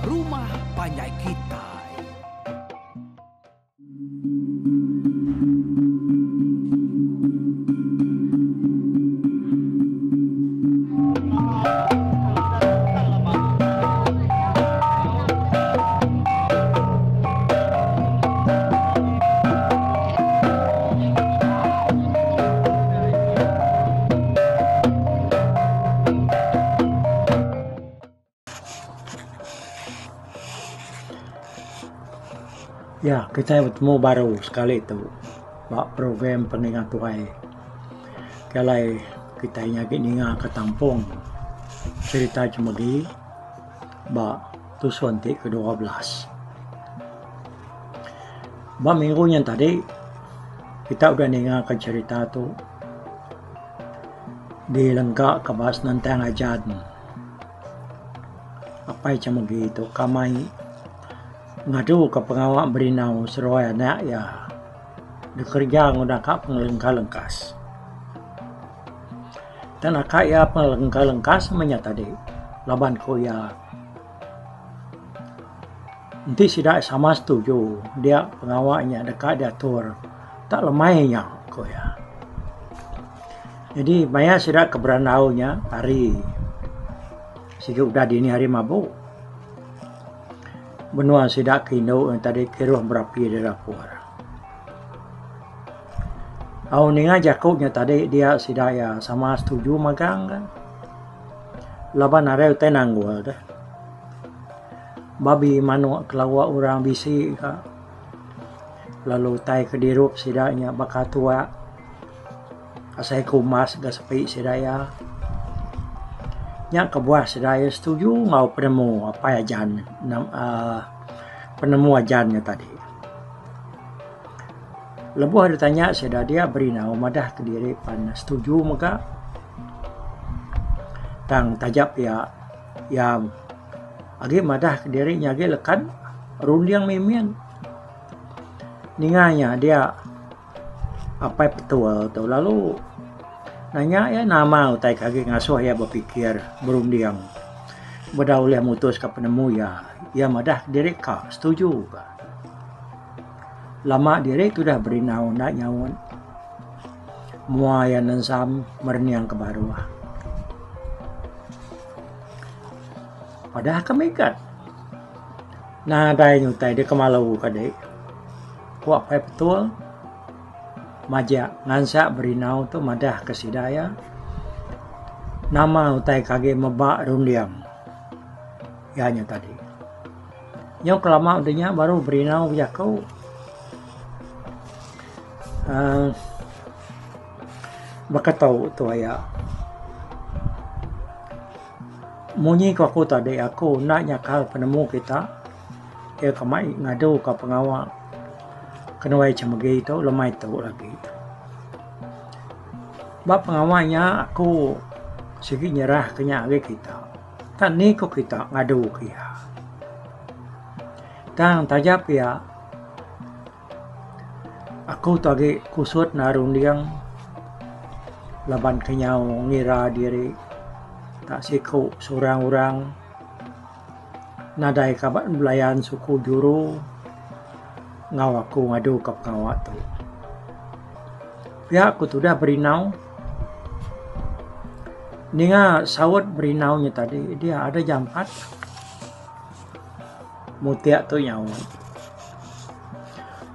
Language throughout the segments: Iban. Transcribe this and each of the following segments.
Rumah Panjai Kitai. Ya, kitai betemu baru sekali tu ba program peninga tuai. Ke alai kitai nya agi ninga ka tampung cherita Chemegi ba tusun ti ke 12. Ba minggu nyen tadi kita udah ninga ka cherita tu dilengka ka ba senentang ajan. Apai Chemegi tu kamai ngadu ka pengawa berinau seruai anak iya dikereja nguna ka pengelengka lengkas. Tang naka iya pengelengka lengkas meh nya tadi laban ku iya enti sida sama setuju dia pengawa nya deka diatur tak lemai nya ku iya. Nyadi maya sida ke berandau nya hari sigi udah dini hari mabuk. Menua sida ke indu ne tadi kiruh berapi da dapur. Au ninga jaku nya tadi dia sida iya sama setuju magang ka laban nadai utai nanggul deh. Babi manuk kelawa orang bisi ka lalu utai ke dirup sida nya baka tuak. Asai ke umas ga sepi sida iya. Nya kebuah sida iya setuju enggau penemu apai ajan uhh penemu ajan nya tadi. Lebuh ditanya sida dia berinau madah kediri pan setuju mega tang taja pia iya agi madah kediri nya agi lekan runding mimin. Ninga nya dia. Apai petua tu lalu nanya iya nama utai ke agi ngasuh iya bepikir berunding beda ulih mutus ka penemu iya. Iya madah diri ka setuju ka. Lama diri tudah berinau enda nyaut mua iya nensam merening ke baruh. Padah ka migat nadai utai dikemalu ka dek. Ku apai petul, majak ngansak berinau tu madah ke sida iya nama utai ke agi meba runding iya nya tadi. Nyau kelama udah nya baru berinau bejaku uhh baka tu tu aya. Munyi ku aku tadi aku enda nyakal penemu kita iya ke mai ngadu ka pengawa kenuai chemegi tu lemai tu lagi. Ba pengawa nya aku sigi nyerah ke nya agi kita. Tak ni ku kita ngadu ke iya. Tang taja pia aku tu agi kusut naruh runding laban kenyau ngira diri tak siku seorang orang nadai kaban belayan suku juru enggau aku ngadu ka pengawa tu. Pia ku tudah berinau ninga saut berinau nya tadi dia ada jampat. Mutik tu nyaut.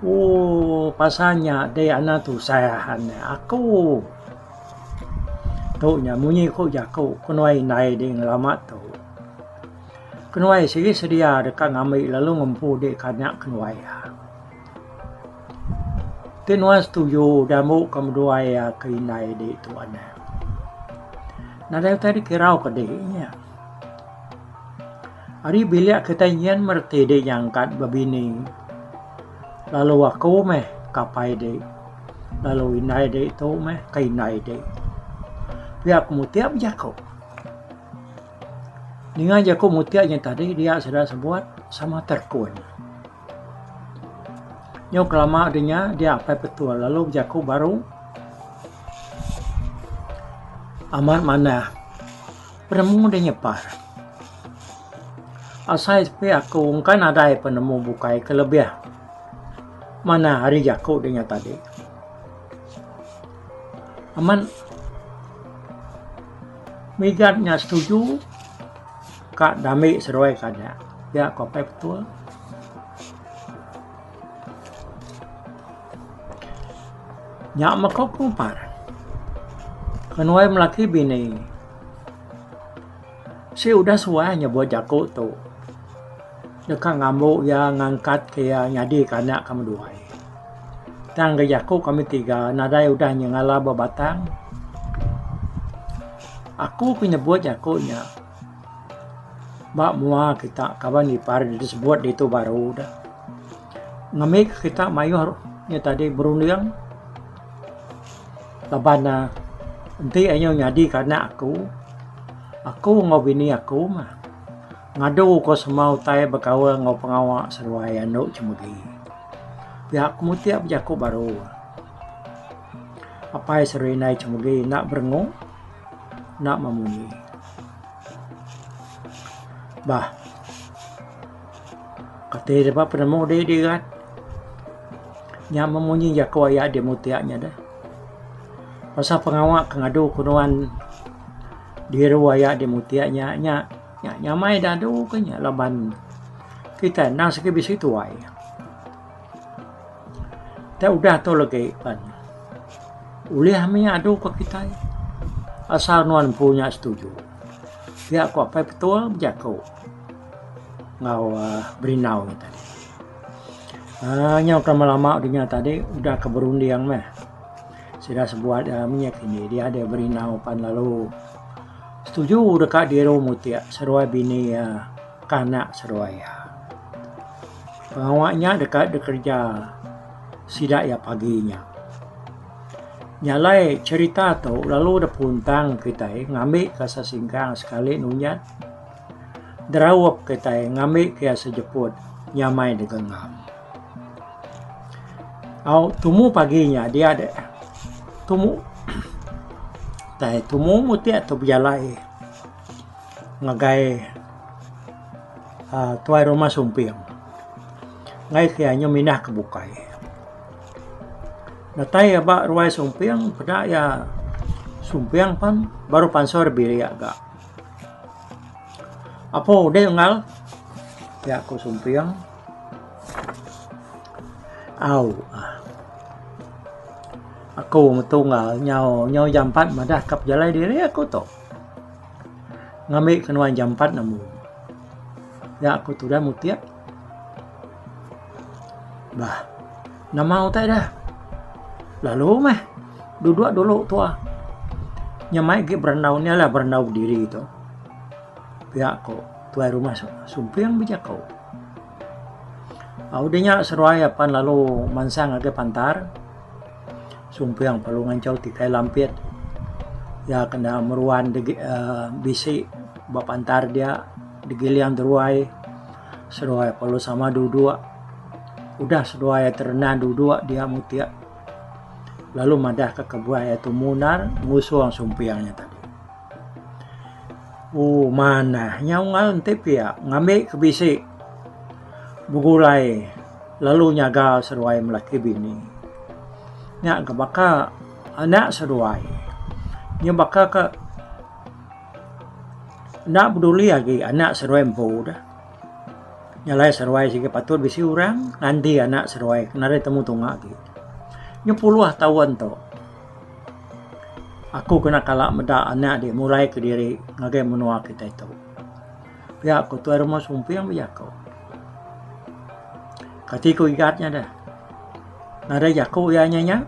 Ooh pasal nya deh anak tusah anak aku. Tu nya munyi ku jaku kenuai indai deh ngelama tu. Kenuai sigi sedia deka ngambi lalu ngempu deh ke anak kenuai iya. Ti nuan setuju diambu ka menduai iya ke indai deh tu anak. Nadai utai dikirau ka deh nya. Ari bilik kitai nyin mereti dek nyangkat bebini lalu aku meh ke apai dek lalu indai dek tu meh ke indai dek. Pia ku mutik bejaku. Ninga jaku mutik nya tadi dia sida sebuat sama terkun. Nyau kelama deh nya dia apai petua lalu bejaku baru amat manah. Penemu deh nyepar. Asai sepi aku engka nadai penemu bukai ke lebih manah ari jaku deh nya tadi. Amat Migat nya setuju ka dambi seduai ka nya pia ku apai betul. Nya meh ko pengumpar kenuai melaki bini. Si udah suah nyebut jaku tu deka ngambu iya ngangkat ke iya nyadi ke anak kami duai. Tang ga jaku kami tiga nadai udah nyengala ba batang. Aku ke nyebut jaku nya ba mua kita kaban ipar disebut ditu baru dah. Ngambi ke kita mayuh nya tadi berunding laban ne enti inya nyadi ke anak aku, aku enggau bini aku mah ngadu ko semua utai bekaul enggau pengawa seduai andu chemegi. Pia ku mutik bejaku baru. Apai seduai indai chemegi enda berengu enda memunyi. Bah kati deba penemu dih dirat nya memunyi jaku aya di mutik nya deh. Pasal pengawa ke ngadu ke nuan diru aya di mutik nya nya nyamai dadu ke nya laban kitai endang sigi bisi tuai. Ti udah tu legi pan ulih mih adu ke kitai asal nuan empu nya setuju. Pia ku apai petua bejaku enggau uhh Berinau nya tadi. Uhh nyau ke lama lama dunya tadi udah ke berunding meh. Sida sebuat iya mih kini dia deh Berinau pan lalu setuju deka diru mutik seduai bini iya ke anak seduai iya. Pengawa nya deka dikereja sida iya pagi nya. Nya alai cherita tu lalu dep puntang kitai ngambi ka sesingkang sekali nunyat deraup kitai ngambi ka iya sejeput nyamai digenggam. Au tumu pagi nya dia deh tumu tai tumu mutik tu bejalai ngagai uhh tuai rumah sumping ngai ke iya nyau mindah ke bukai. Datai iya ba ruai sumping peda iya sumping pan baru pansur bilik ga. Apo deh unggal pia ku sumping. Au aku metu enggau nyau nyau jampat madah ka pejalai diri aku tu. Ngambi ke nuan jampat nemu. Nya aku tudah mutik. Bah nama utai deh. Lalu meh duduk dulu tuah. Nyamai agi berandau nya lah berandau bediri tu. Pia ko tuai rumah sumping bejaku. Udah nya seruai apan lalu mansang ngagai pantar sumping perlu nganchau tikai lampit iya kena meruan uhh bisi ba pantar dia digiling deruai seduai perlu sama duduk udah seduai terenah duduk dia mutik lalu madah ka kebuah iya tumu endar ngusung sumping nya tadi. Ooh manah nya unggal enti pia ngambi ke bisi begulai lalu nyaga seduai melaki bini. Nya ke baka anak seduai nya baka ke enda peduli agi anak seduai empu deh. Nya alai seduai sigi patut bisi orang nganti anak seduai nadai temu tunga agi. Nyau puluh taun tu. Aku kena kala meda anak di mulai kediri ngagai menua kitai tu. Pia ku Tuai Rumah Sumping bejaku. Kati ku igat nya deh. Nadai jaku iya nya nya?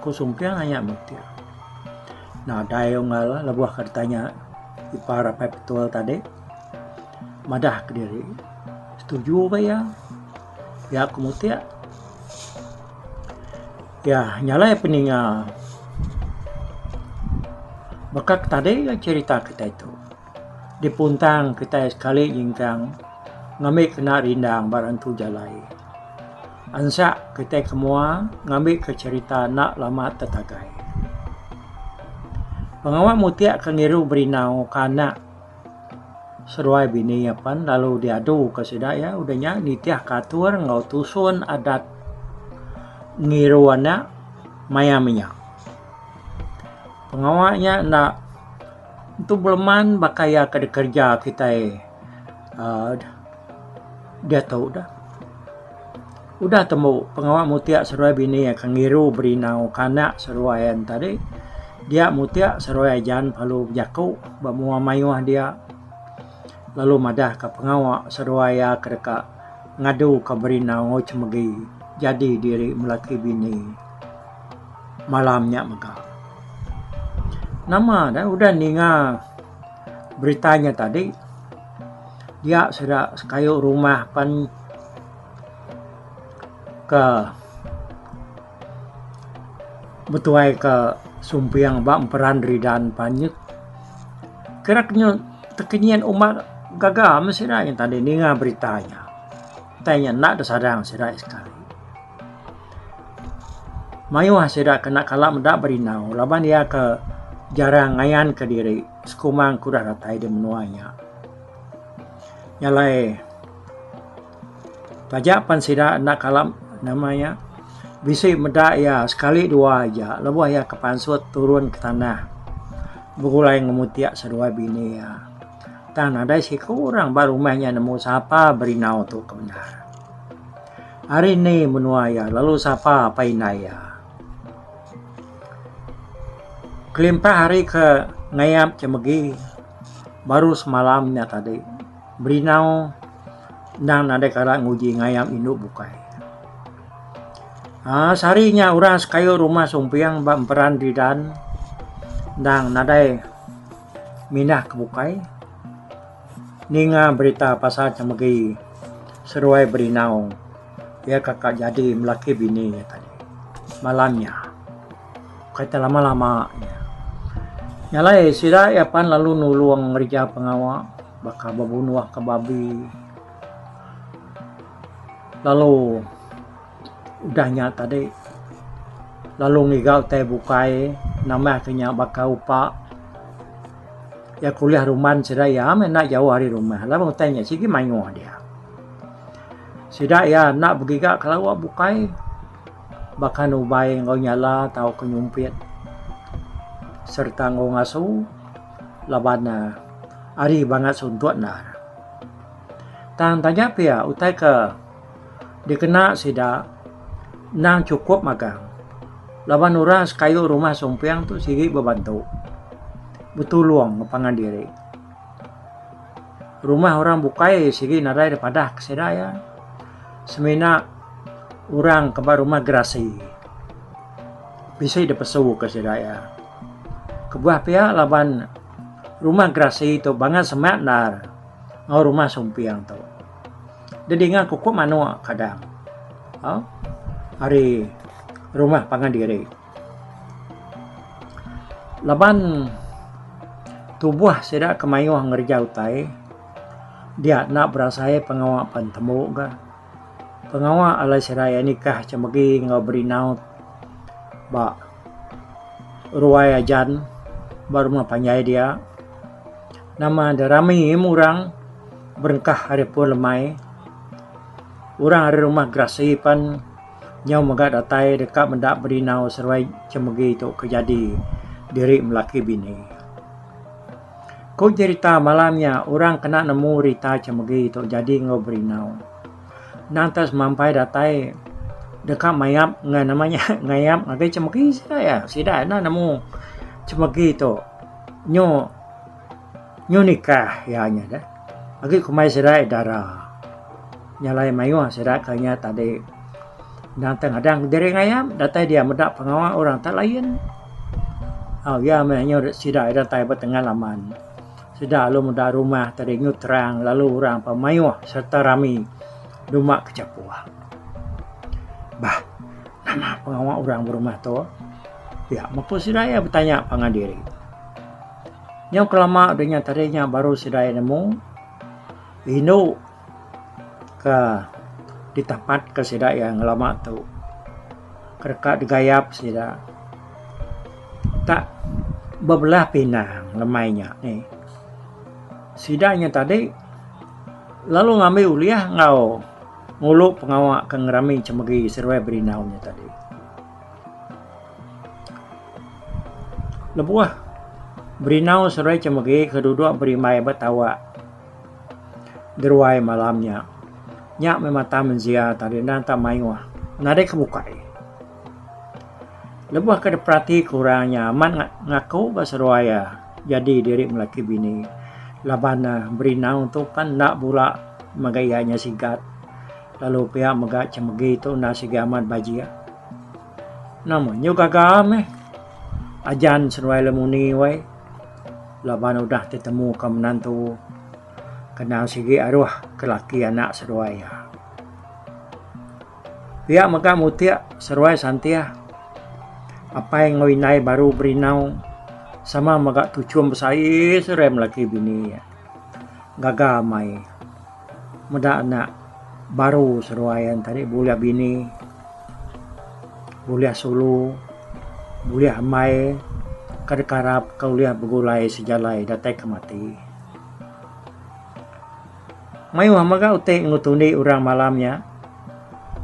Ku Sumping nanya Mutik. Nadai unggal lebuh ke ditanya ipar apai petul tadi madah kediri setuju ba iya. Pia ku Mutik. Iya nyalai peninga baka ke tadi ga cherita kitai tu dipuntang kitai sekali nyingkang ngambi kena rindang ba rentu jalai. Ansa kitai ke mua ngambi ke cherita enda lama tetagai. Pengawa mutik ke ngiru berinau ke anak. Seduai bini iya pan lalu diaduka sida iya udah nya nitihka atur enggau tusun adat ngiru anak maya menya. Pengawa nya enda tentu beleman baka iya ke dikereja kitai uhh diatu dah. Udah tembu pengawa mutik seduai bini iya ke ngiru berinau ke anak seduai iya ne tadi dia mutik seduai ajan perlu bejaku ba mua mayuh dia lalu madah ka pengawa seduai iya ke deka ngadu ka berinau enggau chemegi jadi diri melaki bini malam nya mega. Nama da udah ninga berita nya tadi dia sida sekayu rumah pan. Ke betuai ke sumping ba emperan ridan panyet kira ke nyu tekenyit ubat gaga meh sida nya tadi ninga berita nya. Utai nya enda deh sadang sida sekali. Mayuh sida ke enda kala meda berinau laban iya ke jarang ngayan ke diri sekumang ke udah datai di menua nya. Nya alai. Taja pan sida enda kala nama iya bisi meda iya sekali dua aja lebuh iya ke pansut turun ke tanah begulai enggau mutik seduai bini iya. Tang nadai siku orang ba rumah nya nemu sapa berinau tu ke bendar. Ari ni menua iya lalu sapa apai indai iya. Kelimpah ari ke ngayap chemegi baru semalam nya tadi. Berinau endang nadai kala nguji ngayap indu bukai. Aaa sehari nya orang sekayu rumah sumping ba emperan ridan endang nadai mindah ke bukai ninga berita pasal chemegi seduai berinau iya ka ka jadi melaki bini iya tadi malam nya. Ukai te lama lama nya. Nya alai sida iya pan lalu nulung ngereja pengawa baka bebunuh ka babi lalu udah nya tadi lalu ngiga utai bukai nambah ka nya baka upa iya ke ulih rumban sida iya meh enda jauh ari rumah laban utai nya sigi mayuh dia. Sida iya enda begiga ka lawa bukai. Baka nubai enggau nyala tauka nyumpit sereta enggau ngasu laban ne ari bangat suntuk endar. Tang taja pia utai ke dikena sida endang chukup magang laban orang sekayu rumah sumping tu sigi bebantu betulung ngan pangan diri. Rumah orang bukai sigi nadai da padah ke sida iya. Semina orang ke ba rumah gerasi bisi dipesu ke sida iya. Kebuah pia laban rumah gerasi tu bangat semak endar enggau rumah sumping tu. Didinga kukup manok kadang uhh ari rumah pangan diri. Laban tubuh sida ke mayuh ngereja utai. Dia enda berasai pengawa pan tembu ga. Pengawa alai sida iya nikah chemegi enggau berinau ba ruai ajan ba rumah panjai dia. Nama deh rami meh orang berengkah ari pun lemai. Orang ari rumah gerasi pan nyau mega datai deka meda berinau seruai chemegi tu ke jadi diri melaki bini. Ku jerita malam nya orang kena nemu rita chemegi tu jadi enggau berinau. Endang te semampai datai deka mayap enggau nama nya ngayap ngagai chemegi sida iya. Sida enda nemu chemegi tu nyu nyu nikah iya nya deh. Agi kumbai sida iya dara. Nya alai mayuh sida ke nya tadi endang te ngadang diri ngayap datai dia meda pengawa orang te lain. Au iya meh nyu sida datai ba tengah laman. Sida lalu meda rumah tadi nyu terang lalu orang pa mayuh sereta rami duma ke chapuh. Bah nama pengawa orang ba rumah tu? Pia meh ku sida iya betanya pangan diri. Nyau kelama dunya tadi nya baru sida iya nemu indu. Ke ditapatka sida iya ngelama tu ke deka digayap sida tak bebelah pinang lemai nya nih. Sida nya tadi lalu ngambi ulih enggau ngulu pengawa ke ngerami chemegi seruai berinau nya tadi. Lebuh berinau seruai chemegi ke duduk berimbai ba tawak deruai malam nya, nya meh mata mensia tadi endang tak mayuh nadai ke bukai. Lebuh ke diperati ke orang nya amat ngaku ba seruai iya jadi diri melaki bini laban ne berinau tu pan enda bula mega iya nya sigat lalu pia mega chemegi tu enda sigi amat bajik. Nama nyu gaga meh ajan seruai lemuni weh laban udah tetemu ka menantu kena sigi aruh ke laki anak seruai iya. Pia mega mutik seruai santih apai enggau indai baru berinau sama mega tuchum besai seruai melaki bini gaga amai meda anak baru seruai en tadi bulih bini bulih sulu bulih amai ke dikarap ke ulih begulai sejalai datai ke mati. Mayuh mega utai enggau tundi orang malam nya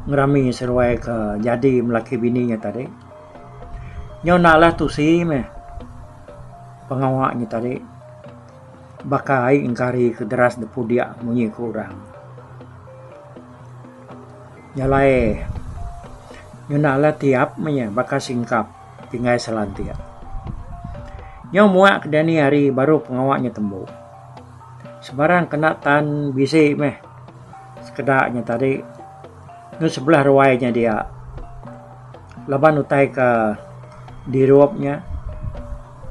ngerami seduai ke jadi melaki bini nya tadi. Nyau enda alah tusi meh pengawa nya tadi baka ai engkari ke deras da pudik munyi ku orang. Nya alai nyau enda alah tiap meh nya baka singkap pinggai selantik. Nyau muak ke dani hari baru pengawa nya tembu. Sebarang kena tan bisi meh sekeda nya tadi enu sebelah ruai nya dia laban utai ke dirup nya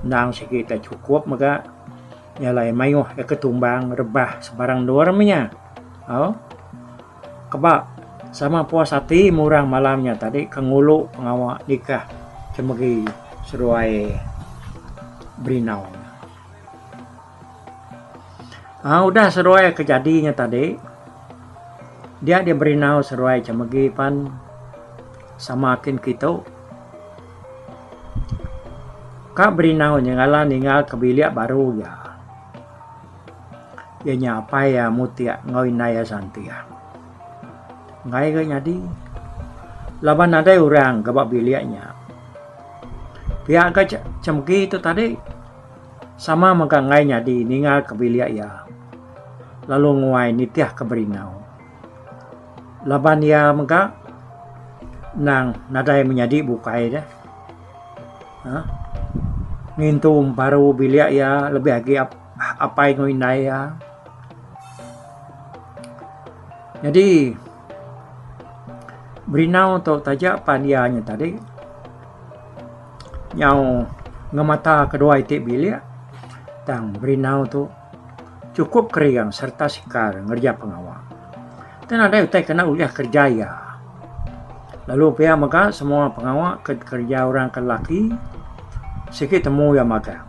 endang sigi tai chukup mega nya alai mayuh iya ke tumbang rebah sebarang endur meh nya au keba sama puas ati murang malam nya tadi ke ngulu pengawa nikah chemegi seduai berinau. Aa udah seduai ke jadi nya tadi dia dia berinau seduai chemegi pan sama kin kitu. Ka berinau nya ngalan ninggal ke bilik baru iya. Iya nya apai iya mutik enggau indai iya santih. Enggai ga nyadi laban nadai orang ke ba bilik nya. Pia ga chemegi tu tadi. Sama mega enggai nyadi ningal ke bilik iya lalu nguai nitih ke berinau. Laban iya mega endang nadai menyadi bukai deh. uhh Ngintu emparu bilik iya lebih agi apai enggau indai iya. Nyadi berinau tu taja pan iya nya tadi. Nyau ngemata kedua iti bilik tang berinau tu chukup kering sereta sikar ngereja pengawa. Tang nadai utai kena ulih kereja iya. Lalu pia mega semua pengawa ke dikereja orang ke lelaki sigi temu iya magang.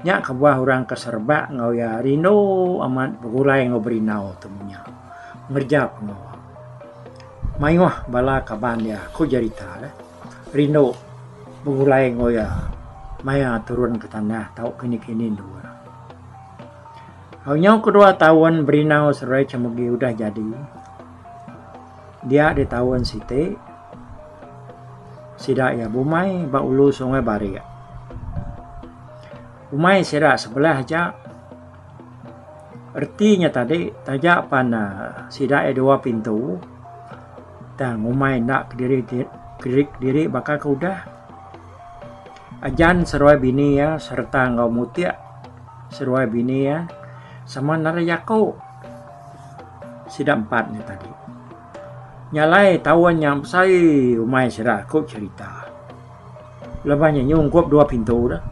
Nya kebuah orang ke serebak enggau iya rindu amat begulai enggau berinau tu menya ngereja pengawa. Mayuh bala kaban iya ku jerita deh. Rindu begulai enggau iya maya turun ke tanah tau kini-kini endur. Au nyau kedua taun berinau seruai chemegi udah jadi dia di taun siti sida iya bumai ba ulu Sungai Barik. Umai sida sebelah aja reti nya tadi taja pan sida iya dua pintu tang umai enda kediri kediri baka ke udah. Ajan seruai bini iya sereta enggau mutik seruai bini iya sama narai jaku sida empat nya tadi. Nya alai taun nya besai umai sida ku cherita. Lebuh nya nyungkup dua pintu dah.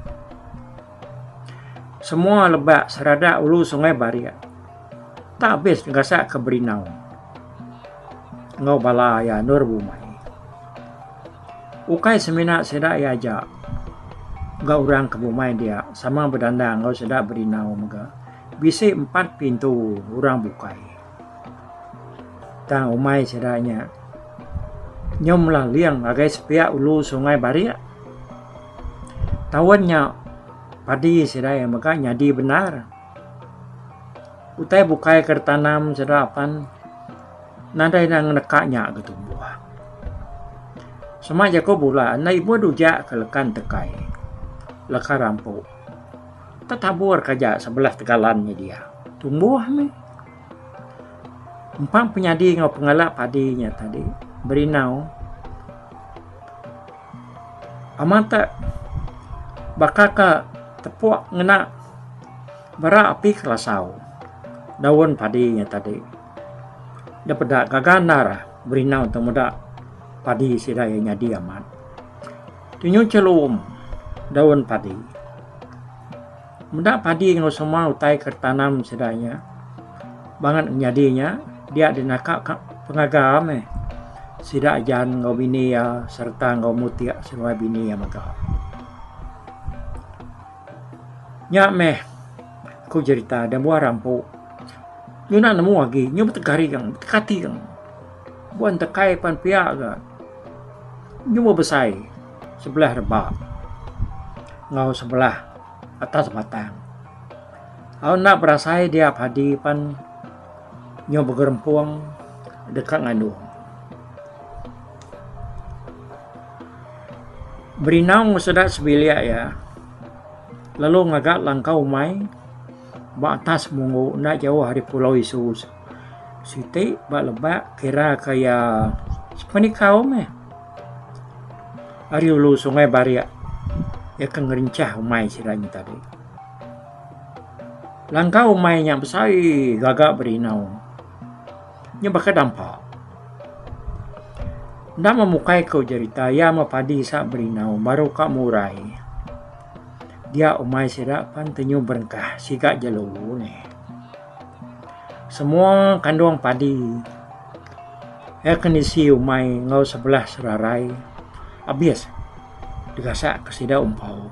Semua lebak seradak ulu Sungai Barik tak abis negasak ke Berinau enggau bala iya endur bumai. Ukai semina sida iya aja ga orang ke bumai dia sama bedandang enggau sida Berinau mega bisi empat pintu orang bukai. Tang umai sida nya nyau melaling ngagai sepiak ulu Sungai Barik. Taun nya padi sida iya mega nyadi bendar. Utai bukai ke ditanam sida pan nadai ne ngeneka nya ga tumbuh. Sema jaku bula enda ibuh dujak ke leka entekai leka rampu. Tetabur ke aja sebelah tegalan nya dia. Tumbuh mih. Empa penyadi enggau pengalak padi nya tadi berinau amat te baka ka tepuk ngena bara api kelasau daun padi nya tadi. Da peda gaga endar berinau tu meda padi sida iya nyadi amat. Tunyu chelum daun padi. Meda padi enggau semua utai ke ditanam sida nya bangat nyadi nya dia dinaka ka pengaga meh sida ajan enggau bini iya sereta enggau mutik seduai bini iya mega. Nya meh ku jerita da buah rampu nyuna nemu agi nyu betegaring betekating buah entekai pan pia ga nyu besai. Sebelah reba enggau sebelah atas batang. Au enda berasai dia padi pan nyau begerempung deka ngandung. Berinau sida sebilik iya lalu ngaga langkau umai ba atas munggu enda jauh ari Pulau Isu siti ba lebak kira ka iya sepenikau meh. Ari ulu sungai Barik iya ke ngerincah umai sida nya tadi. Langkau umai nya besai gaga berinau. Nya baka dampa. Enda memukai ku jerita iya meh padi sa berinau baru ka murai. Dia umai sida pan tenyu berengkah siga jelu nih. Semua kandung padi iya ke nisi umai enggau sebelah serarai abis digasak ke sida umpau.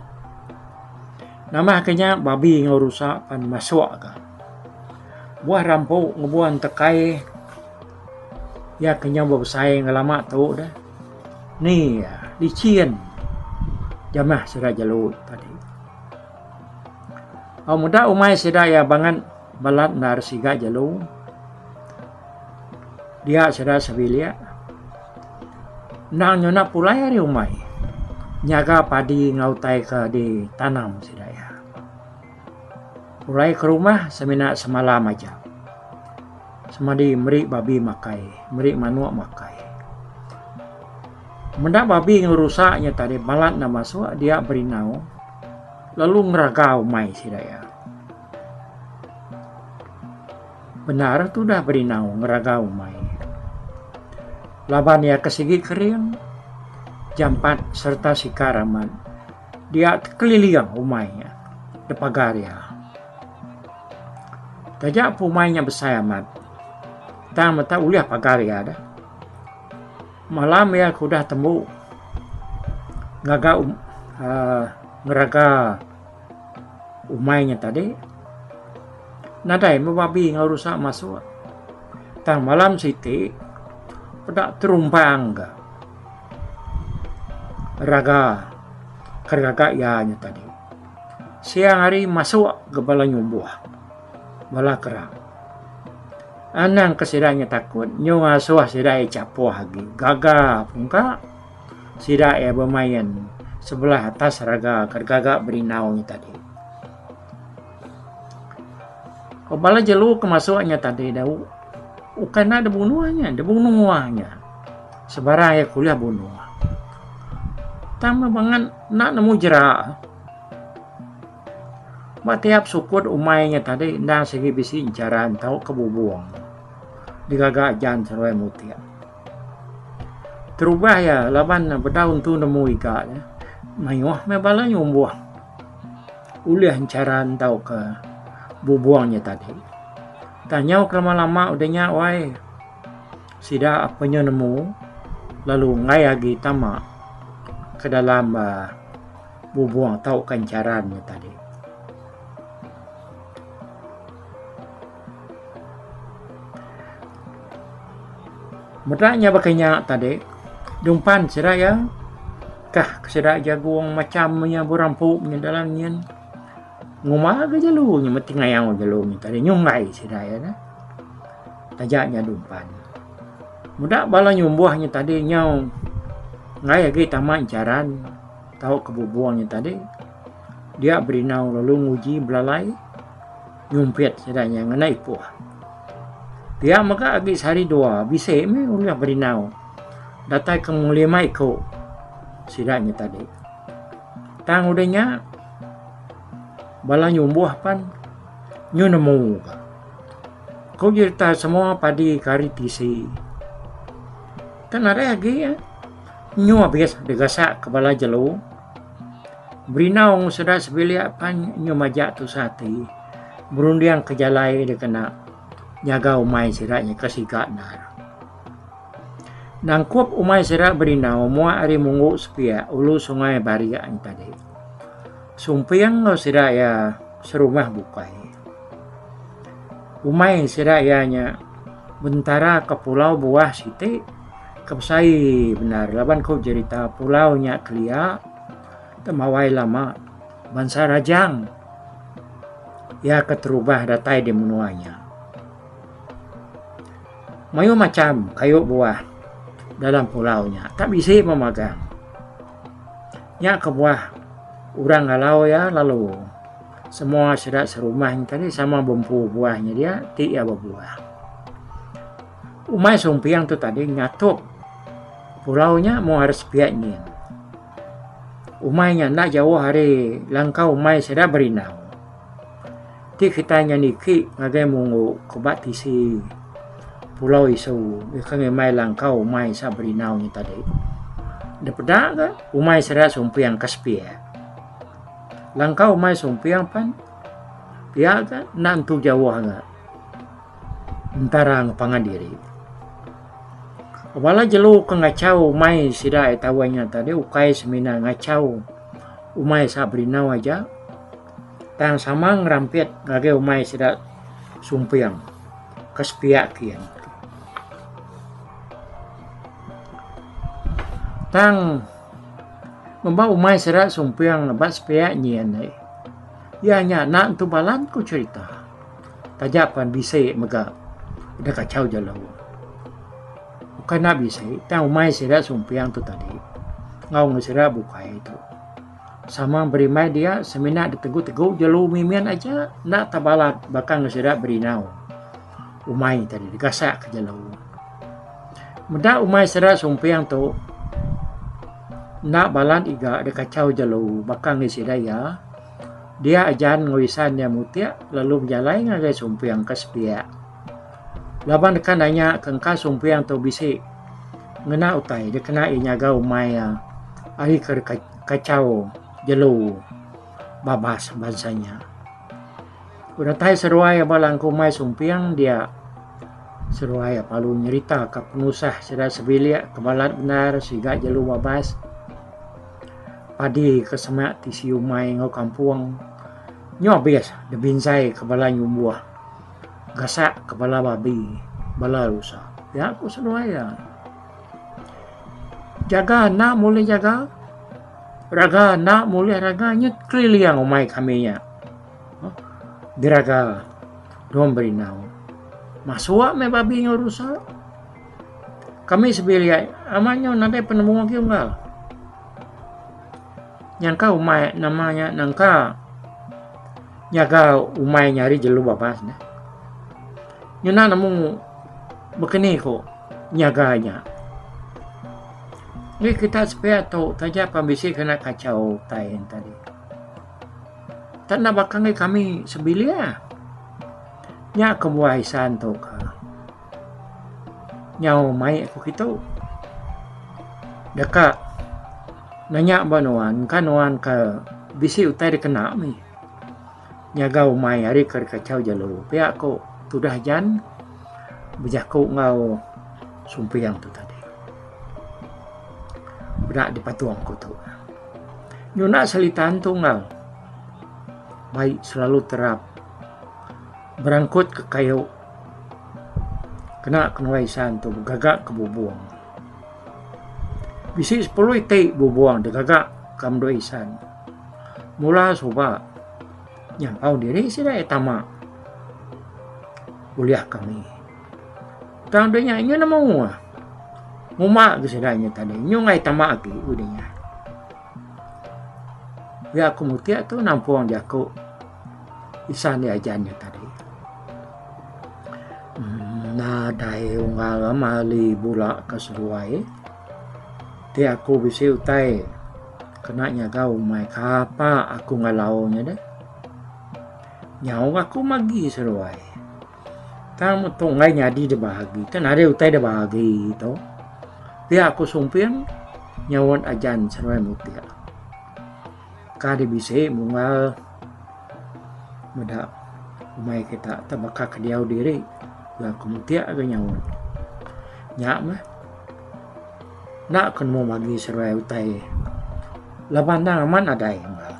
Nambah ke nya babi enggau rusa pan masuk ga. Buah rampu ngebuah entekai iya ke nyau bebesai ngelama tu deh ni licin jamah sida jelu tadi. Au meda umai sida iya bangat balat endar siga jelu dia sida sebilik endang nyuna pulai ari umai nyaga padi enggau utai ke ditanam sida iya. Pulai ke rumah semina semalam aja semadi meri babi makai meri manok makai. Meda babi ngerusak nya tadi balat enda masuk dia berinau. Lalu ngeraga umai sida iya. Bendar tudah berinau ngeraga umai. Laban iya ke sigi kering, jampat sereta sikar amat dia tekeliling umai nya dipagar iya. Taja pun umai nya besai amat tang meta ulih pagar iya deh. Malam iya ke udah tembu ngaga uhh ngeraga umai nya tadi nadai meh babi enggau rusa masuk tang malam siti peda terumpang ga raga ke gaga iya nya tadi. Siang hari masuk ga bala nyumbuh bala kera. Anang ke sida nya takut nyu ngasuh sida iya chapuh agi gaga pungka sida iya bemain sebelah atas raga ke gaga berinau nya tadi. Bala jelu ke masuk nya tadi dah ukai enda dibunuh nya dibunuh nya sebarang iya ke ulih bunuh. Tang meh bangat enda nemu jera. Ba tiap sukut umai nya tadi endang sigi bisi encharan tauka bubung digaga ajan seruai mutik. Terubah iya laban ne bedau entu nemu iga ne mayuh meh bala nyumbuh ulih encharan tauka bubung nya tadi. Tang nyau ke lama lama udah nya wai sida ape nya nemu lalu enggai agi tama ke dalam uhh bubung tauka encharan nya tadi. Meda nya baka nya tadi dumpan sida iya kah sida jagung macam nya berampu nya dalam nyin. Nguma ga jelu nya meti ngayau jelu nya tadi nyunggai sida iya neh. Taja nya dumpan. Meda bala nyumbuh nya tadi nyau enggai agi tama encharan tauka bubung nya tadi dia berinau lalu nguji belalai nyumpit sida nya ngena ipuh. Pia mega agi sehari dua bisi meh ulih berinau datai ke mung lima iku sida nya tadi. Tang udah nya bala nyumbuh pan nyu nemu ka. Ku jerita semua padi ke ari tisi tang nadai agi nyu abis digasak ke bala jelu. Berinau sida sebilik pan nyu majak tusah ati berunding ke jalai dikena nyaga umai sida nya ke siga endar. Nangkup umai sida berinau muak ari munggu sepiak ulu sungai Barik nya tadi. Sumping enggau sida iya serumah bukai. Umai sida iya nya bentara ke pulau buah siti ke besai bendar laban ku jerita pulau nya kelia temawai lama bansa Rajang iya keterubah datai di menua nya. Mayuh macham kayu buah dalam pulau nya tak bisi memagang. Nya kebuah orang ngalau iya lalu semua sida serumah nya tadi sama bempu buah nya dia ti iya bebuah. Umai sumping tu tadi nyatup pulau nya mung ari sepiak nyin. Umai nya enda jauh ari langkau umai sida berinau. Ti kitai nya niki ngagai munggu ke ba tisi Pulau Isu ke ngimbai langkau umai sa Berinau nya tadi. Dep peda ga umai sida sumping ke sepiak. Langkau umai sumping pan pia ga enda entu jauh ga entara enggau pangan diri. Bala jelu ke ngachau umai sida taun nya tadi ukai semina ngachau umai sa Berinau aja. Tang sama ngerampit ngagai umai sida sumping ke sepiak kin. Tang meba umai sida sumping ba sepiak nyin ai iya nya enda entu balan ku cherita taja pan bisi mega deh kachau jelu. Bukai enda bisi tang umai sida sumping tu tadi enggau sida bukai tu. Sama berimbai dia semina ditegu-tegu jelu mimin aja enda tau balat baka enggau sida berinau. Umai tadi digasak ke jelu. Meda umai sida sumping tu enda balat iga dikachau jelu baka enggau sida iya dia ajan enggau isan iya mutik lalu bejalai ngagai sumping ke sepiak. Laban deka nanya ke engka sumping tu bisi ngena utai dikena iya nyaga umai iya ari ke kachau jelu babas bansa nya. Datai seruai ba langku umai sumping dia seruai lalu nyerita ka penusah sida sebilik ke balat bendar siga jelu babas padi ke semak tisi umai enggau kampung nyau abis dibinsai ka bala nyumbuh gasak ka bala babi bala rusa. Pia ku seduai iya. Jaga enda bulih jaga, raga enda bulih raga nya keliling umai kami nya diraga dong berinau. Masuk meh babi enggau rusa. Kami sebilik amat nyau nadai penemu agi unggal. Nyangka umai nama nya nangka nyaga umai nya ari jelu babas neh. Ngena nemu bekeni ku nyaga nya. Ngi kita sepiak tu taja pan bisi kena kachau utai ne tadi. Tak enda baka ngi kami sebilik. Nya kebuah isan tu ka nyau mai ku kitu. Deka nanya ba nuan kan nuan ke bisi utai dikena mih. Nyaga umai ari ke dikachau jelu pia ku tudah jan bejaku enggau sumping tu tadi. Peda dipatung ku tu. Nyuna selitan tu enggau bai selalu terap berangkut ke kayu kena kenuai isan tu begaga ke bubung. Bisi sepuluh iti bubung digaga ka menua isan. Mula suba. Nyampau diri sida iya tama ulih kami. Tang deh nya nyu nemu nguma ke sida nya tadi nyu enggai tama agi udah nya. Pia ku mutik tu nampung jaku isan dia ajan nya tadi. Emm nadai unggal mali bula ke seduai ti aku bisi utai kena nyaga umai kapa aku ngalau nya deh. Nyau aku magi seduai. Tang metu enggai nyadi da bahagi tu nadai utai da bahagi tu. Pia ku sumping nyaut ajan seduai mutik. Ka deh bisi munggal meda umai kita te baka ke diau diri pia ku mutik ga nyaut. Nya meh enda ku nemu bagi seduai utai laban endang amat nadai munggal.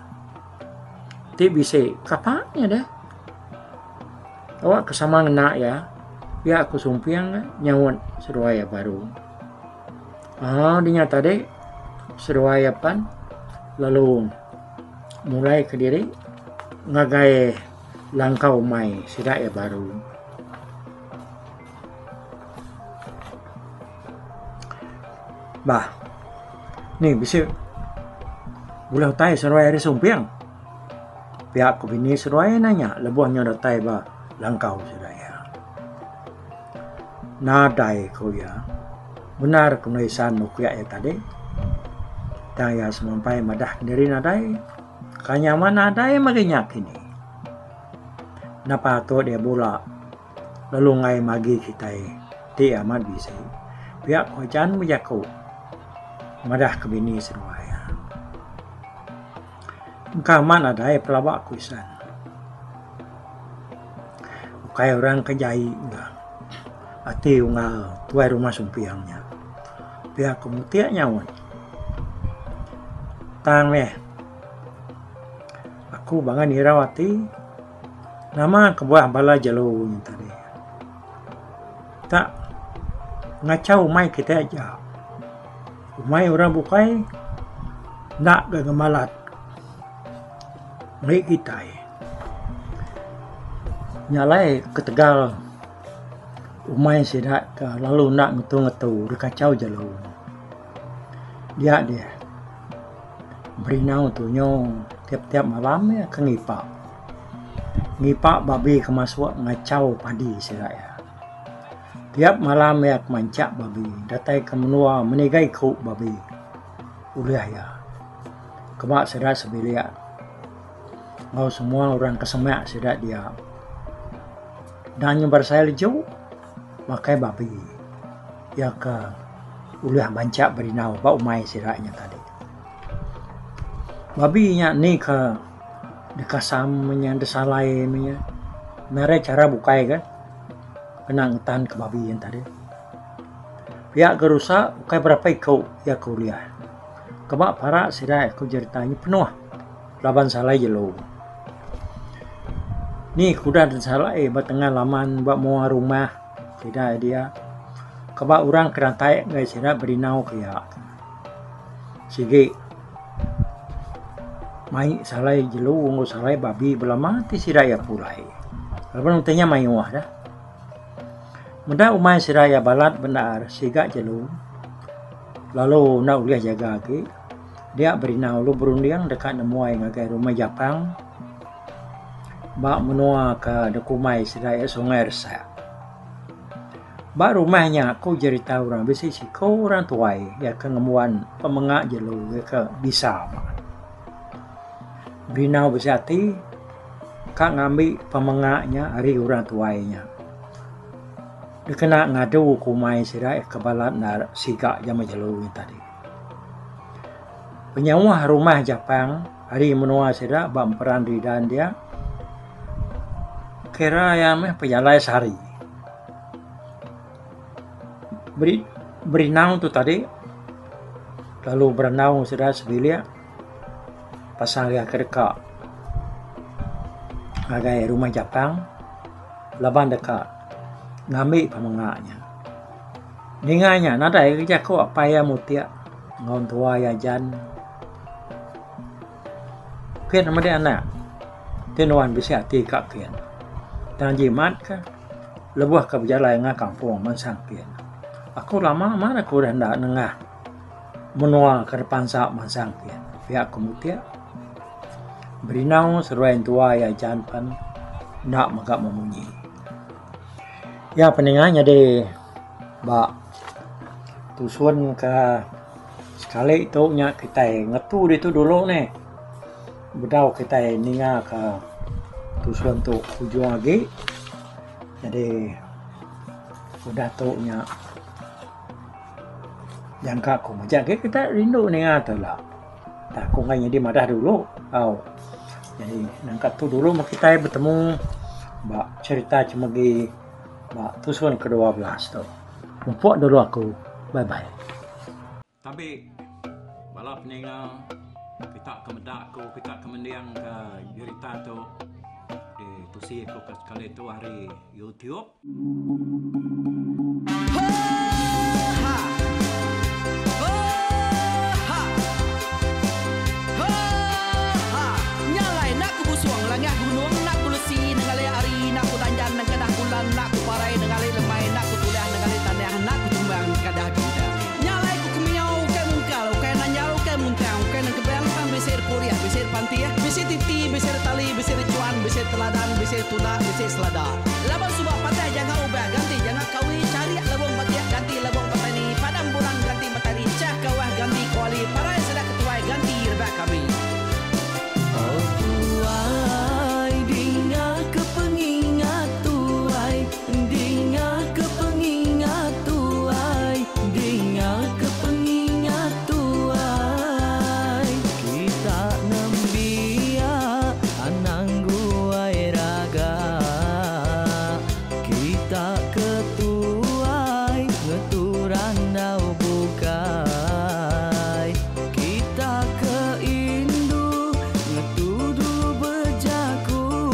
Ti bisi kapa nya deh. Awak ke sama ngena iya, pia ku Sumping nyaut seduai iya baru. Aaa dinya tadi seduai iya pan lalu mulai kediri ngagai langkau umai sida iya baru. Bah ni bisi bulih utai seduai ari Sumping. Pia ku bini seduai nanya lebuh nya datai ba langkau sida iya. Nadai ku iya. Bendar ku Isan mukik iya tadi. Tang iya semampai madah diri nadai. Ka nyaman nadai magi nya kini. Napa atur iya bula lalu enggai magi kitai ti amat bisi. Pia ku Ajan bejaku madah ke bini seduai iya. Engka amat nadai pelaba ku isan. Ukai orang ke jai ga ati unggal tuai rumah sumping nya. Pia ku mutik nyaut. Tang meh aku bangan irau ati nama kebuah bala jelu nya tadi. Tak ngachau umai kitai aja. Umai orang bukai enda ga ngemalat meri kitai. Nya alai ketegal umai sida ka lalu enda ngetu ngetu dikachau jelu. Dia deh berinau tunyo tiap tiap malam iya ke ngipa. Ngipa babi ke masuk ngachau padi sida iya. Tiap malam iya ke manchak babi datai ke menua meniga iku babi ulih iya. Keba sida sebilik enggau semua orang ke semak sida dia. Dan nyau berasai leju makai babi iya ke ulih manchak berinau ba umai sida nya tadi. Babi nya ni ke dikasam inya disalai inya nadai chara bukai ke. Kena ngetan ke babi yen tadi. Pia ke rusa ukai berapa iku iya ke ulih. Keba para sida ku jerita nya penuh laban salai jelu. Ni ke udah disalai ba tengah laman ba mua rumah sida dia. Keba orang ke datai ngagai sida berinau ke iya. Sigi mai salai jelu enggau salai babi belama ti sida iya pulai. Laban utai nya mayuh dah. Meda umai sida iya balat bendar siga jelu lalu enda ulih jaga agi dia berinau lalu berunding deka nemuai ngagai rumah japang ba menua ke deka umai sida iya Sungai Resak. Ba rumah nya ku jerita orang bisi siku orang tuai iya ke ngembuan pemenga jelu iya ke bisa. Berinau bisi ati ka ngambi pemenga nya ari orang tuai nya. Dikena ngadu ke umai sida ke balat enda siga jama jelu nya tadi. Penyauh rumah japang ari menua sida ba emperan ridan dia kira iya meh pejalai sehari. Beri berinau tu tadi lalu berandau sida sebilik pasal iya ke deka ngagai rumah japang laban deka ngambi pemenga nya. Ninga nya nadai jaku apai iya mutik enggau entua iya ajan. Pin meda anak. Ti nuan bisi ati ka kin. Tang jimat ka lebuh ka bejalai ngan kampung mansang kin. Aku lama amat aku udah enda nengah menua ka dipansa mansang kin. Pia ku Mutik. Berinau seruai entua iya Jan pan enda mega memunyi. Iya peninga nyadi ba tusun ka sekali tu nya kitai ngetu ditu dulu neh. Bedau kitai ninga ka tusun tu ujung agi jadi udah tu nya jangka ku majak agi kita rindu ninga tu ila. Tak ku enggai nyadi madah dulu au. Jadi nangka tu dulu meh kitai betemu ba cherita chemegi ba tusun ke 12 tu. Mupok dulu aku. Bye bye. Tabi bala peninga kita ke meda aku kita ke mending ka jerita tu ditusi aku ke sekali tu ari YouTube. Laban suba patah janga ubah ganti janga kawi charik lebung batik ganti lebung petani padam bulan ganti matari chah kawah ganti kuali parai sida ketuai ganti rebak kami. Oh tuai dinga ke pengingat tuai dinga ke pengingat tuai dinga ke pengingat tuai kita nembiak anang guai raga kita ke tuai ngetu randau bukai kita ke indu ngetu dulu bejaku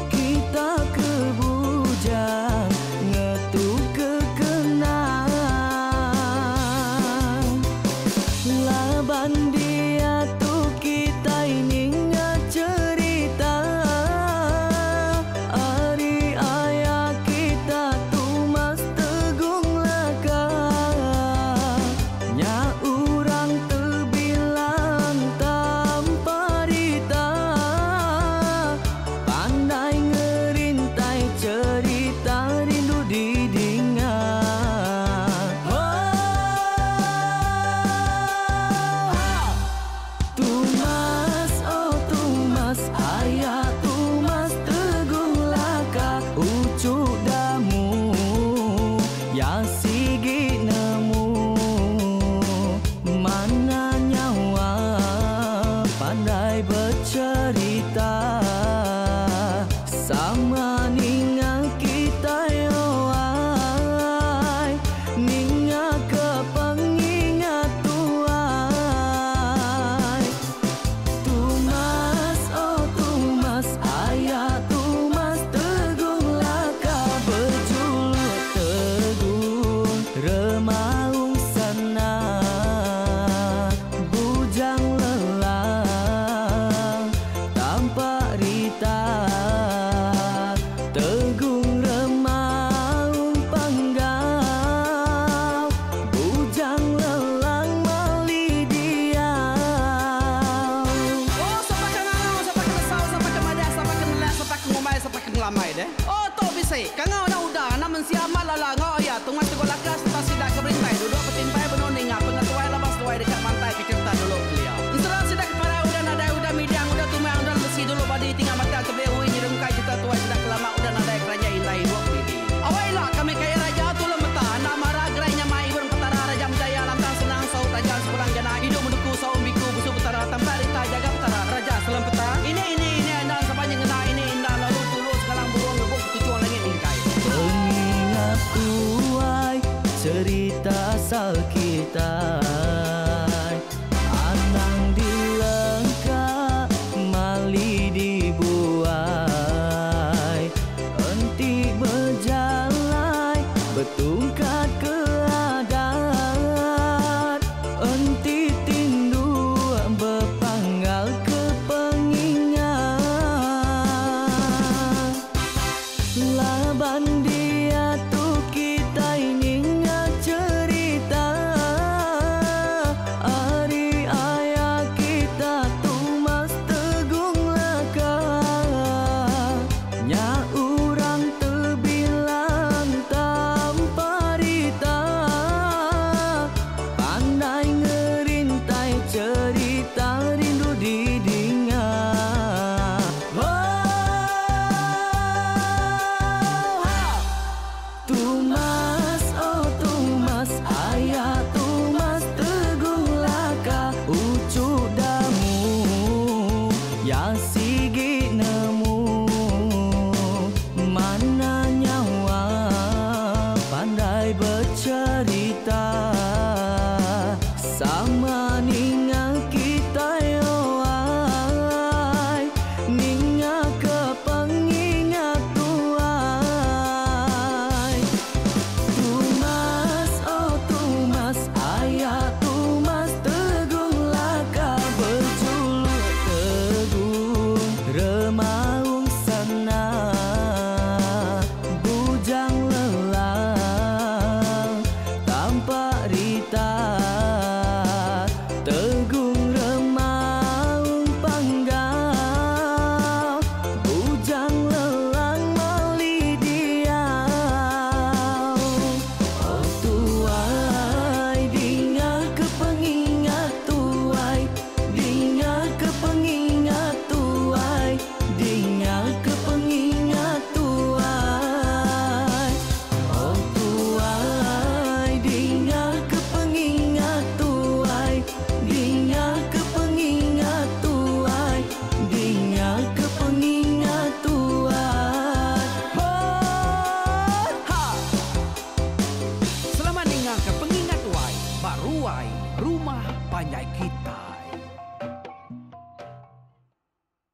kita ke bujang ngetu ke kenang laban diatu kitai ninga cherita ari aya kita Tumas Tegung Laka nya urang tebilang tanpa rita pandai ngerintai cherita rindu didinga. Tumas oh Tumas aya Tumas Tegung Laka uchu damu ya sigi nemu mana nyawa pandai becherita sama ninga kitai oh ai ninga ke pengingat tuai Tumas oh Tumas aya Tumas Tegung Laka bejuluk Tegung Remaung Sana Bujang Lelang Tampak Rita Tegung Remaung Panggau Bujang Lelang Mali Diau. Oh sapa ke ngangau sapa ke nesau sapa ke madah sapa ke nelak sapa ke ngumbai sapa ke ngelamai deh. Oh tu bisi kangau anak uda anak mensia amat lala enggau aya tungai teguh laka sereta sida ke berintai duduk betimpai benung ninga pengetuai laban seduai deka mantai ke cherita dulu kelia. Ensera sida ke parai udah nadai udah midang udah tumang udah lesi dulu badi tinggal batang tebeli ui nyerungkai cherita tuai sida ke lama udah nadai keranjai indai ibuk didi. Awai ila kami kaya raja tulung meta enda mara gerai nyamai ibun petara raja menjaya lantang senang saut raja sepulang jana idup menuku saum biku busu petara tampak rita jaga petara raja selempeta ini ini ini enda sapa nyengena ini enda lalu tulu sekalang burung ngebuk ketuchung langit mingkai. Pengingat tuai cherita asal kitai. Anang Laban di.